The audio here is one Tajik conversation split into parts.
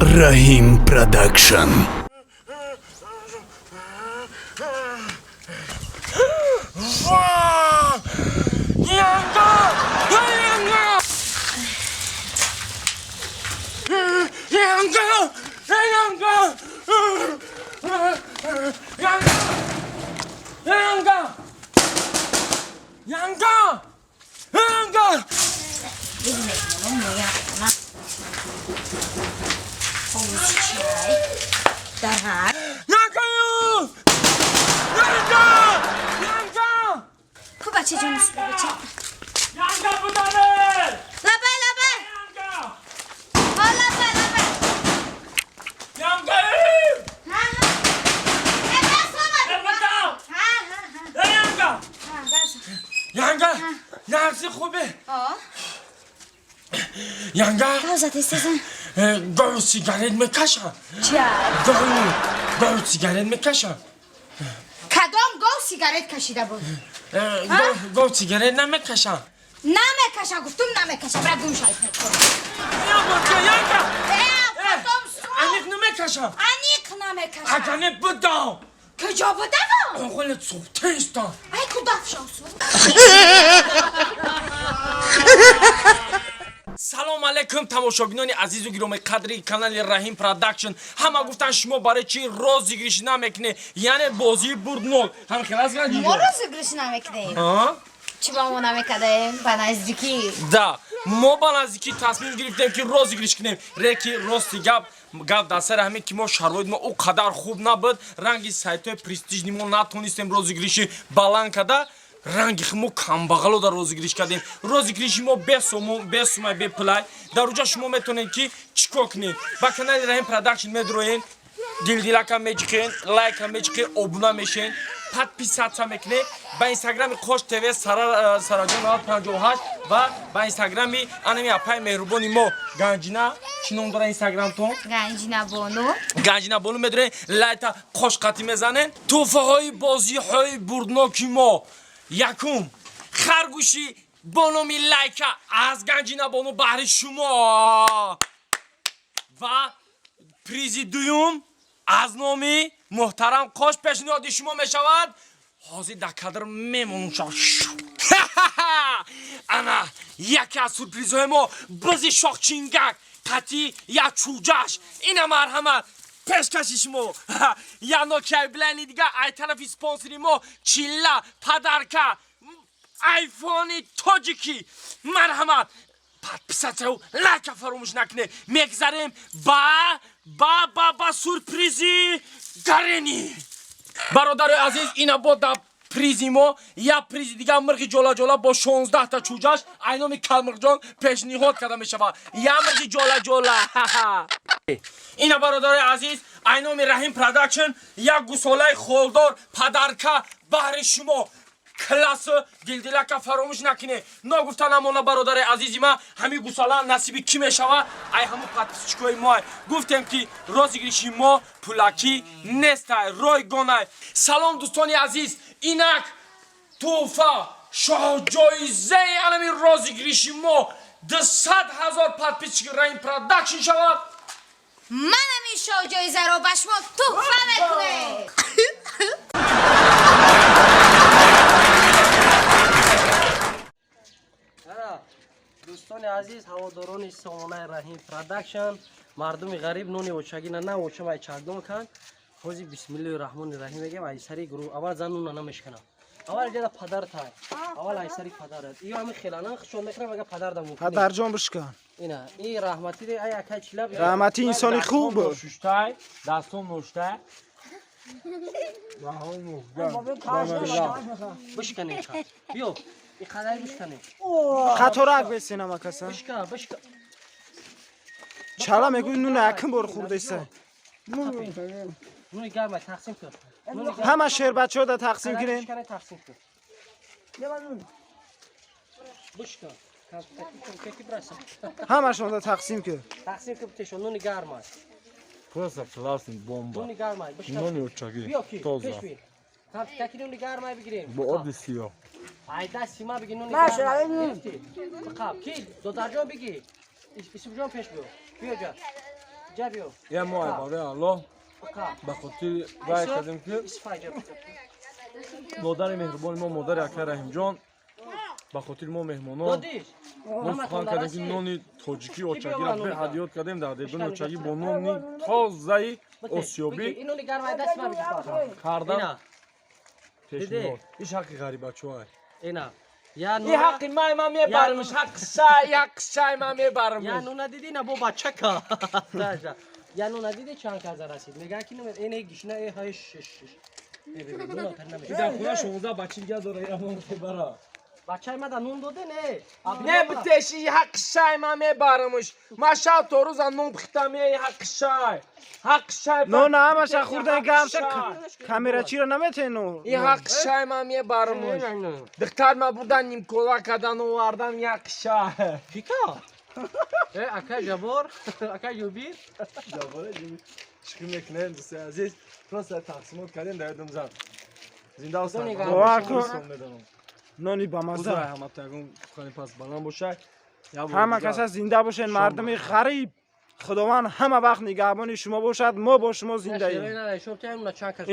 Раҳим Продакшн. Янга! Янга! Янга! Янга! Янга! Ку бачаҷон, бача. Янга будане! Лабай, лабай. Янга! Ҳа, лабай, лабай. Янга! Ҳа, ҳа. Э, бас омад. Янга! Ҳа, ҳа, ҳа. Янга! Ҳа, бас. Янга! Нағзи хубе? О, Янга! гав задестезан. Гов сигарет мекашам. Чия? Гов, гов сигарет мекашам. Кадом гов сигарет кашида буд? Гов, гов сигарет намекашам. Намекаша, гуфтум намекаша. Бра гум шай. Янга, Янга! Э, гуфтум су. Аниқ намекашам. Аниқ намекаша. Агар не будам. Куҷо будавам? Оғоли сӯхтаистам. Ай, ку дафшон су. Салом алейкум, тамошобинони азизу гиромиқадри канали Раҳим Продакшн. Ҳама гуфтанд, шумо барои чӣ розыгрыш намекунед, яъне бозии бурднок ҳам хелас. Мо розыгрыш намекунем. Чӣ ба мо намекадаем? Ба наздикӣ. Да, мо ба наздикӣ тасмим гирифтем, ки розыгрыш кунем. Реки рости гап, гап дар сари ҳамин ки мо шароит мо ӯ қадар хуб набуд, ранги сайтҳои престижный мо натонистем розыгрыши баланд карда, ранги мо камбағало дар розыгрыш кардем. Розыгрыши мо бесомон, бесумай, бепулай. Дар уҷа шумо метавонед, ки чӣ кор кунед? Ба канали Раҳим Продакшн медроен, дилдилака меҷиқен, лайка меҷиқен, обуна мешен, подписаться мекунед, ба инстаграми Қош ТВ, Сараҷон 958 ва ба инстаграми анами апаи меҳрубони мо Ганҷина. Чӣ ном дора инстаграмтон? Ганҷина Бону. Ганҷина Бону медонед, лайта қошқатӣ мезанед. Тӯҳфаҳои бозиҳои бурдноки мо: якум, харгӯши бо номи Лайка аз Ганҷина Бону баҳри шумо ва призи дуюм аз номи муҳтарам Қош пешниҳоди шумо мешавад. Ҳозир дар кадр мемонум. Ана яке аз сюрпризҳои мо: бизи шохчингак қатӣ як чӯҷаш. Ина марҳамат, пешкаши шумо. Як нокияи билайни дига ай тарафи спонсори мо Чилла подарка, айфони тоҷикӣ. Марҳамат, подписаться лайка фаромӯш накунед. Мегзарем ба сюрпризи гарени. Бародарои азиз, ина бо дар призи мо як призи дигар: мирғи ҷолаҷола бо 16та чӯҷаш ай номи Калмирғҷон пешниҳод карда мешавад. Як мирғи ҷолаҷола. Ина, бародарои азиз, ай номи Раҳим Продакшн як гусолаи холдор подарка баҳри шумо. Классу дилдилака фаромӯш накунед. Ногуфта намона, бародари азизи ман, ҳамин гусола насиби кӣ мешава? Ай ҳамун подписчикои мо. Гуфтем, ки розыгрыши мо пулакӣ нестай, ройгонай. Салом, дӯстони азиз, инак тӯҳфа, шоҳҷоизаи анами розыгрыши мо 200 000 подписчики Раҳим Продакшн шавад. Ман ҳамин шоҳҷоизаро ба шумо туҳфа мекунем. Ана, дӯстони азиз, ҳаводорони сомонаи Раҳим Продакшн, мардуми ғариб нони очагина на очам ай чагдон кан. Ҳози бисмиллоҳи раҳмони раҳим мегем. Ай сари гурӯҳ аввал зан нуна намешканам. Аввал ҷада падар тай, аввал ай сари падарат иё ҳами хелана хушон мехӯрам, ага падар да мумкин. Падарҷон, бишкан. Ина и раҳматӣ ай акай чила. Раҳматӣ инсони хуб. Шуштай, дастом ноштай. Бишканем, биё, и қадар бишканем. Қаторак бесинам акаса. Бишкан, бишкан. Чала мегӯй, нуна якум бор хӯрдеса. Нуни гармай тақсим кун. Нуни гарм- Ҳама шербачаҳо да тақсим Қадар кунем. бишкане, тақсим кун. Бишкан. Ки браса. Ҳамашон да тақсим кун. Тақсим кун, битешон, нуни гарм аст. Просто классный, бомба. Нуни гарм аст. Бишкан. Нони очаги. Биё ки, Тоза. пеш би. Таки нуни гарм ай бигирем. Бо оби сиёҳ. Ай дасти ма биги, нуни гарм. Ай. Гирифтӣ? Қаб. Ки? Додарҷон биги. Исупҷон, пеш биё. Биё ҷа. Я мо барои Аллоҳ ба хотири вай кардем, ки модари меҳрубони мо, модари акай Раҳимҷон, ба хотири мо меҳмонон мо сухан кардем, ки нони тоҷикӣ очагиро беҳад ёд кардем. Дар дедони очагӣ бо нони тозаи осиёбӣ кардан пешниҳод. Иш ҳаққи ғарибачоай. И ҳаққи май, ман мебарамш, ҳаққи шай, ҳаққи шай, ман мебарамш. Я нуна диди, на бо бачака. Я нуна диди, чанд каза расид. Мега ки эне гишна э ҳай шш шш. Дар хона 16 бачи дига дора, ирамон мебара. Бачаи ма да нун доде, не? Не битеши, ҳаққи шай, ман мебарамш. Ман шаб то рӯза нун пухтам, е ҳаққи шай. Ҳаққи шай. Нона ҳамаша хӯрдан, гамша камерачиро наметену. И ҳаққи шай, ман мебарамш. Духтар ма бурдан, нимкола кардан, овардан, ҳаққи шай. Кика? Э, акай Жабор, акай Юбир. Жабор, шӯхӣ мекунем, дӯстои азиз, просто тақсимот кардем дар ёдам зад. Зинда. Нони бамаза. Ҳаматагон сухани пас баланд бошад. Ҳама каса зинда бошед, мардуми ғариб. Худованд ҳама вақт нигаҳбони шумо бошад, мо бо шумо зиндаем.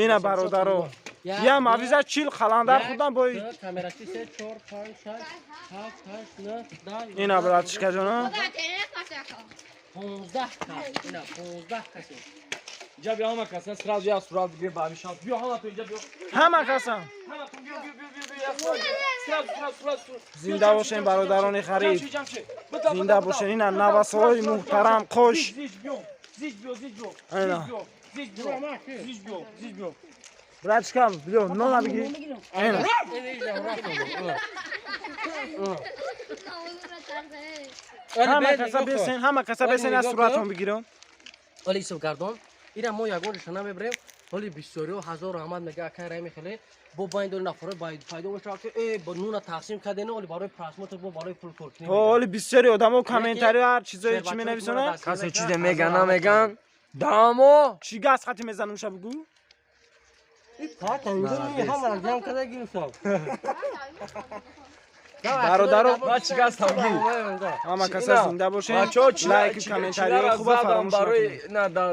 Ина бародаро, я мавиза 40 қаландар хӯрдам бо ина, братишкаҷоно. Инҷа биё, ҳама каса сразу як сурат бигир ба ҳамин шаб. Биё, ҳаматон инҷа биё. Ҳама каса. Ҳаматон биё, биё, биё, биё, як сурат. Сразу, сразу, сразу. Зинда бошен, бародарони ғариб. Зинда бошен, ина навасои муҳтарам қош. Зич биё, зич биё, зич биё. Ина. Зич биё, зич биё, зич биё. Братишка, биё, нона бигир. Ина. Ҳама каса бесен, ҳама каса бесен, аз суратон бигирам. Оли исм гардон. Ира мо ягон ҷоша намебарем. Ҳоли бисёриҳо ҳазор раҳмат мега, акай Раҳими, хеле бо байн дори нафаро пайдо мешавад, ки э бо нуна тақсим кардено, оли барои просмотр, бо барои пул кор кунем. Оли бисёри одамо комментарио ҳар чизое чӣ менависонанд. Касе чизе меган, намеган, дамо. Чӣ газ хати мезанумша, бугӯ. Бародаро, Ма чӣ газ тамги? Ҳама каса зинда бошед. Лайк, комментариҳои хуба фаромӯш накунед. На да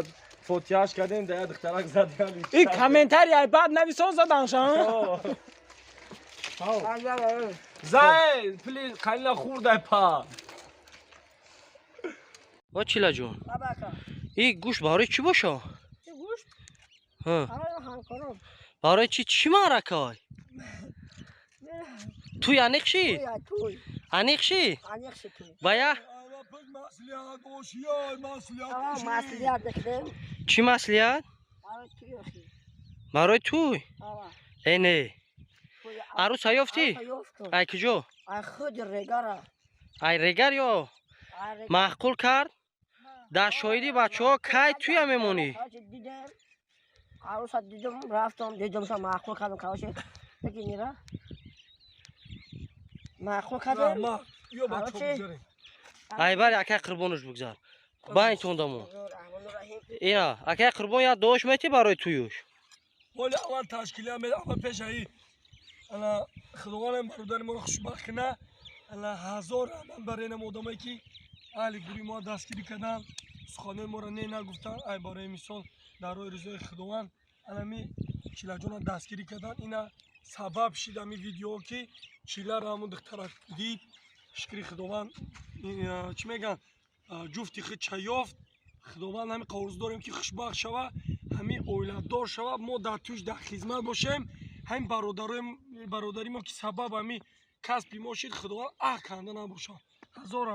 фотиҳаш кардем, да як духтарак задем. И комментарий баъд нависон, заданша. Зай, пли қалина хурдай па. О Чилаҷон. И гӯшт барои чӣ боша? Гӯшт? Ҳа. Барои ҳамкорон. Барои чӣ, чӣ маъракай? Туй аниқ ши? Туй. Аниқ ши? Аниқ ши туй. Бая? Маслиҳат мекунем. Чӣ маслиҳат? Барои туй охи. Барои туй? Ава. Э не. Арӯса ёфтӣ? Ёфтам. Ай куҷо? Ай худи Регара. Ай Регар ё? Ай Регар. Маъқул кард? Дар шоҳиди бачаҳо кай туя мемонӣ? Короче, дидем. Арӯса дидам, рафтам, дидамша, маъқул кардам, короче. Бигир нира. Маъқул кардем. Ё бачаҳо Короче, бигзарем. Ай бари акай Қурбонош бигзар. Байн тондамо. Раҳмонурраҳим. Ина, акай Қурбон, як дуош метӣ барои туюш? Оли аввал ташкилия мед, аввал пешаи. Ана худовандам бародари моро хушбахт куна. Ана ҳазор раҳмат барои инам одамое ки аҳли гурӯҳи мо дастгирӣ карданд, суханои моро не нагуфтанд, ай барои мисол дар роҳи ризои Худованд анами Чилаҷона дастгирӣ карданд. Ина сабаб шид ами видео, ки Чиларо ҳамун духтарак дид. Шукри Худованд, чӣ мегӯянд, ҷуфти худ ча ёфт. Худованд ҳами орзу дорем, ки хушбахт шава, ҳами оиладор шава, мо дар туш дар хизмат бошем. Ҳамин бародари мо, ки сабаб ҳами касби мо шид, Худованд аҳ канда набошад. Ҳазор